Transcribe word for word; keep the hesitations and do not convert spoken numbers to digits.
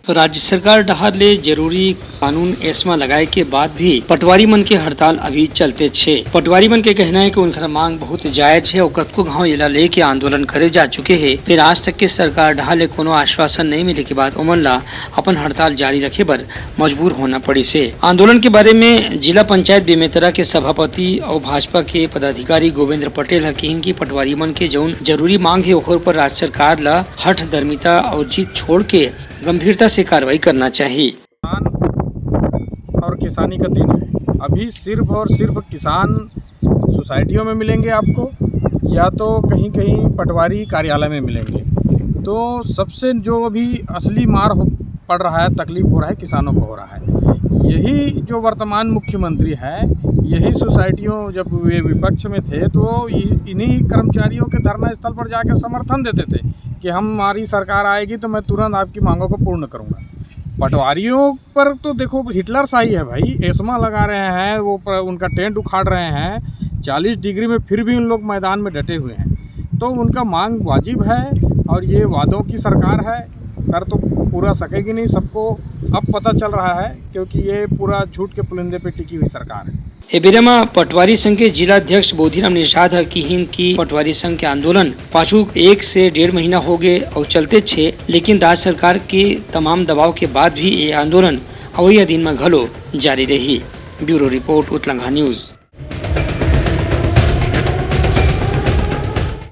राज्य सरकार डहार ले जरूरी कानून एस्मा लगाए के बाद भी पटवारी मन के हड़ताल अभी चलते छे। पटवारी मन के कहना है कि उनकर मांग बहुत जायज है और कतको घाव एला लेके आंदोलन करे जा चुके हैं, फिर आज तक के सरकार डहार ले कोनो आश्वासन नहीं मिले के बाद ओमन ला अपन हड़ताल जारी रखे बर मजबूर होना पड़िस हे। आंदोलन के बारे में जिला पंचायत बेमेतरा के सभापति और भाजपा के पदाधिकारी गोविंद्र पटेल ह किहिन कि पटवारी मन के जौन जरूरी मांग है ओकर ऊपर राज्य सरकार ला हठ धर्मिता और जिद छोड़ के गंभीरता से कार्रवाई करना चाहिए। और किसानी का दिन है। अभी सिर्फ और सिर्फ किसान सोसाइटियों में मिलेंगे आपको, या तो कहीं कहीं पटवारी कार्यालय में मिलेंगे। तो सबसे जो अभी असली मार हो पड़ रहा है, तकलीफ हो रहा है, किसानों को हो रहा है। यही जो वर्तमान मुख्यमंत्री है, यही सोसाइटियों, जब वे विपक्ष में थे तो वो इ- इन्हीं कर्मचारियों के धरना स्थल पर जाकर समर्थन देते थे कि हमारी सरकार आएगी तो मैं तुरंत आपकी मांगों को पूर्ण करूंगा। पटवारियों पर तो देखो, हिटलर शाही है भाई। एस्मा लगा रहे हैं वो, पर उनका टेंट उखाड़ रहे हैं चालीस डिग्री में, फिर भी उन लोग मैदान में डटे हुए हैं। तो उनका मांग वाजिब है और ये वादों की सरकार है, कर तो पूरा सकेगी नहीं। सबको अब पता चल रहा है, क्योंकि ये पूरा झूठ के पुलिंदे पे टिकी हुई सरकार है। ए बेरा म पटवारी संघ के जिला अध्यक्ष बोधीराम निषाद ह किहिन कि पटवारी संघ के आंदोलन पाछू एक से डेढ़ महीना हो गए और चलते छे, लेकिन राज्य सरकार के तमाम दबाव के बाद भी ये आंदोलन अवैया दिन म घलो जारी रही। Bureau report, Utlangha news.